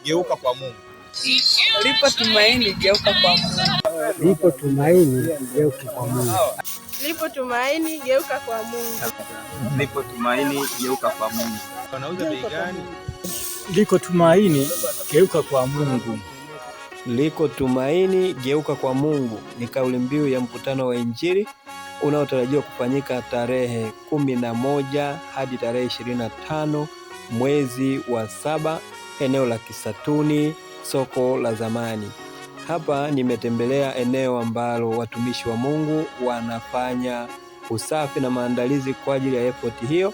Geuka kwa Mungu. Lipo tumaini, geuka kwa Mungu. Lipo tumaini, geuka kwa Mungu. Lipo tumaini, geuka kwa Mungu. Lipo tumaini, geuka kwa Mungu. Wanauza bei gani? Liko tumaini, geuka kwa Mungu. Liko tumaini, geuka kwa Mungu ni kauli mbiu ya mkutano wa Injili unaotarajiwa kufanyika tarehe 11 hadi tarehe 25 mwezi wa 7, eneo la Kisatuni, soko la zamani. Hapa nimetembelea eneo ambalo watumishi wa Mungu wanafanya usafi na maandalizi kwa ajili ya effort hiyo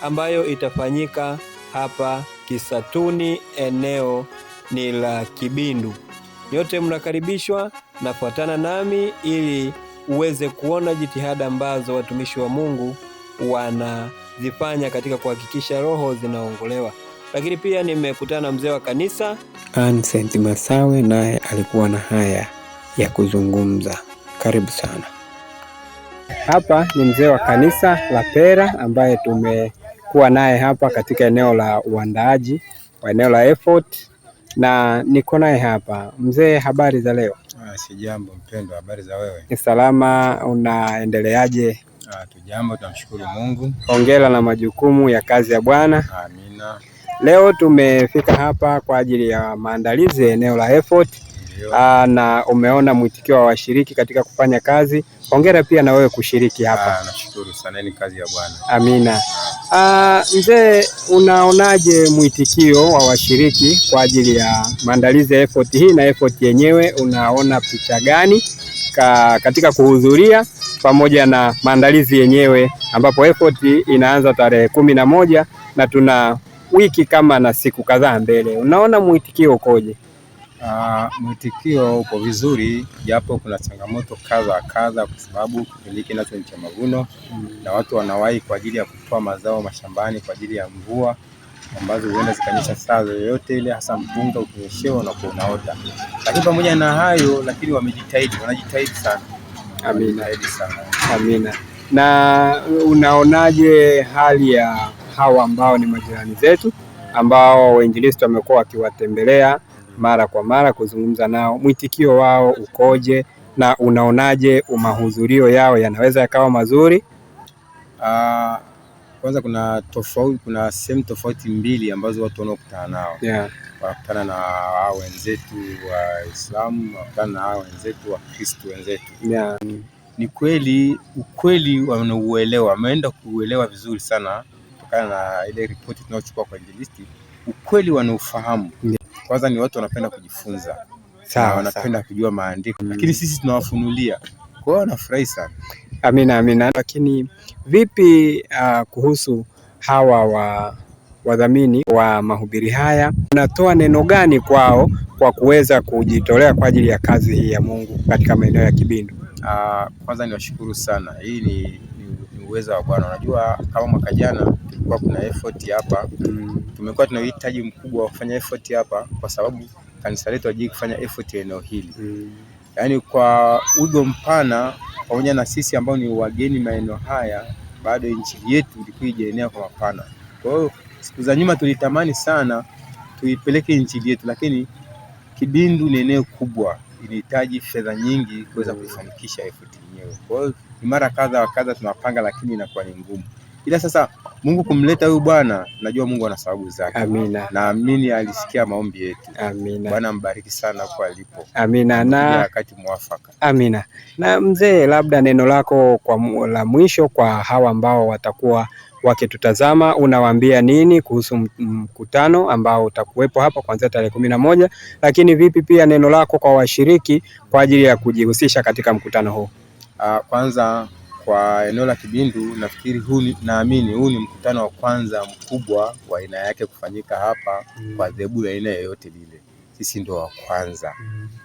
ambayo itafanyika hapa Kisatuni, eneo ni la Kibindu. Nyote mnakaribishwa na fuatana nami ili uweze kuona jitihada ambazo watumishi wa Mungu wanazifanya katika kuhakikisha roho zinaongolewa. Lakini pia nimekutana na mzee wa kanisa Ancent Masawe, naye alikuwa na haya ya kuzungumza. Karibu sana. Hapa ni mzee wa kanisa la Pera ambaye tumekuwa naye hapa katika eneo la uandaaji wa eneo la effort, na niko naye hapa. Mzee, habari za leo? Sijambo mpendwa, habari za wewe? Ni salama, unaendeleaje? Tujambo, tunamshukuru Mungu. Hongera na majukumu ya kazi ya Bwana. Amina. Leo tumefika hapa kwa ajili ya maandalizi ya eneo la effort. Na umeona mwitikio wa washiriki katika kufanya kazi. Hongera pia na wewe kushiriki hapa. Nashukuru sana, ni kazi ya Bwana. Amina. Mzee, unaonaje mwitikio wa washiriki kwa ajili ya maandalizi ya effort hii na effort yenyewe, unaona picha gani katika kuhudhuria pamoja na maandalizi yenyewe, ambapo effort inaanza tarehe 11 na tuna wiki kama na siku kadhaa mbele. Unaona mwitikio ukoje? Mwitikio uko vizuri, japo kuna changamoto kadha kadha, kwa sababu kipindi hiki nacho ni cha mavuno na watu wanawahi kwa ajili ya kutoa mazao mashambani kwa ajili ya mvua ambazo huenda zikanyesha saa yoyote ile, hasa mpunga ukinyeshewa na unaota. Lakini pamoja na hayo, lakini wamejitahidi, wanajitahidi sana. Amina. Wanajitahidi sana. Amina. Na unaonaje hali ya hawa ambao ni majirani zetu ambao wainjilisti wamekuwa wakiwatembelea mara kwa mara kuzungumza nao, mwitikio wao ukoje na unaonaje mahudhurio yao yanaweza yakawa mazuri? Kwanza kuna tofauti, kuna sehemu tofauti mbili ambazo watu wanaokutana nao. Wanakutana na hao wenzetu Waislamu, wanakutana na hao wenzetu wa Kristo wenzetu. Ni kweli ukweli wanauelewa, wameenda kuuelewa vizuri sana kutokana na ile ripoti tunayochukua kwa injilisti, ukweli wanaufahamu. Kwanza ni watu wanapenda kujifunza, wanapenda kujua maandiko, lakini sisi tunawafunulia, kwa hiyo wanafurahi sana. Amina, amina. Lakini vipi kuhusu hawa wadhamini wa mahubiri haya, unatoa neno gani kwao kwa kuweza kujitolea kwa ajili ya kazi hii ya Mungu katika maeneo ya Kibindu? Kwanza niwashukuru sana, hii ni uwezo wa Bwana. Unajua kama mwaka jana tulikuwa kuna effort hapa, tumekuwa tuna uhitaji mkubwa wa kufanya effort hapa kwa sababu kanisa letu hajui kufanya effort ya eneo hili. Yaani kwa wigo mpana, pamoja na sisi ambao ni wageni maeneo haya, bado injili yetu ilikuwa haijaenea kwa mapana. Kwa hiyo siku za nyuma tulitamani sana tuipeleke injili yetu, lakini Kibindu ni eneo kubwa, inahitaji fedha nyingi kuweza kuifanikisha effort yenyewe. Kwa hiyo ni mara kadha wa kadha tunapanga, lakini inakuwa ni ngumu. Ila sasa Mungu kumleta huyu bwana, najua Mungu ana sababu zake. Amina. Naamini alisikia maombi yetu. Amina. Bwana mbariki sana kwa alipo. Amina. Na wakati mwafaka. Amina. Na mzee, labda neno lako kwa la mwisho kwa hawa ambao watakuwa wakitutazama, unawaambia nini kuhusu mkutano ambao utakuwepo hapa kuanzia tarehe 11, lakini vipi pia neno lako kwa washiriki kwa ajili ya kujihusisha katika mkutano huu? Kwanza kwa eneo la Kibindu nafikiri huu, naamini huu ni mkutano wa kwanza mkubwa wa aina yake kufanyika hapa kwa dhehebu la aina yoyote lile. Sisi ndio wa kwanza.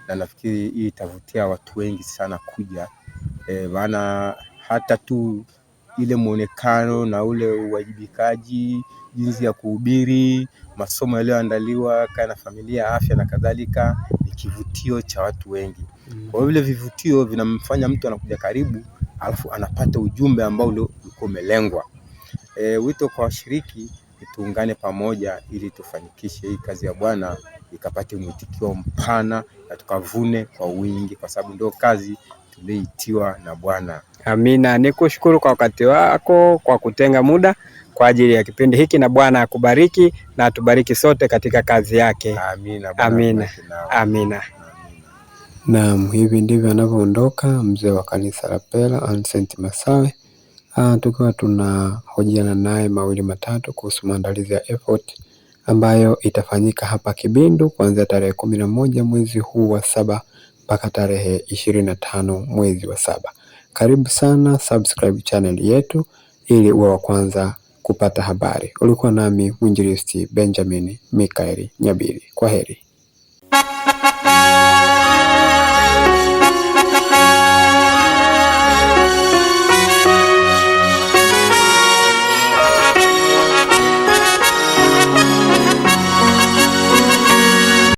Na nafikiri hii itavutia watu wengi sana kuja. Maana hata tu ile muonekano na ule uwajibikaji, jinsi ya kuhubiri, masomo yaliyoandaliwa, kaa na familia, afya na kadhalika, ni kivutio cha watu wengi. Kwa hiyo vile vivutio vinamfanya mtu anakuja karibu, alafu anapata ujumbe ambao ulikuwa umelengwa. Wito kwa washiriki ni tuungane pamoja ili tufanikishe hii kazi ya Bwana ikapate mwitikio mpana na tukavune kwa wingi, kwa sababu ndio kazi tulioitiwa na Bwana. Amina. Nikushukuru kwa wakati wako kwa kutenga muda kwa ajili ya kipindi hiki, na Bwana akubariki na atubariki sote katika kazi yake. Amina. Bwana Amina. akubariki nawe. Amina. Naam, hivi ndivyo anavyoondoka mzee wa kanisa la Pela Ancent Masawe. Tukiwa tunahojiana naye mawili matatu kuhusu maandalizi ya effort ambayo itafanyika hapa Kibindu kuanzia tarehe 11 mwezi huu wa 7 mpaka tarehe 25 mwezi wa 7. Karibu sana, subscribe channel yetu ili uwe wa kwanza kupata habari. Ulikuwa nami mwinjilisti Benjamin Mikaeli Nyabili. Kwa heri.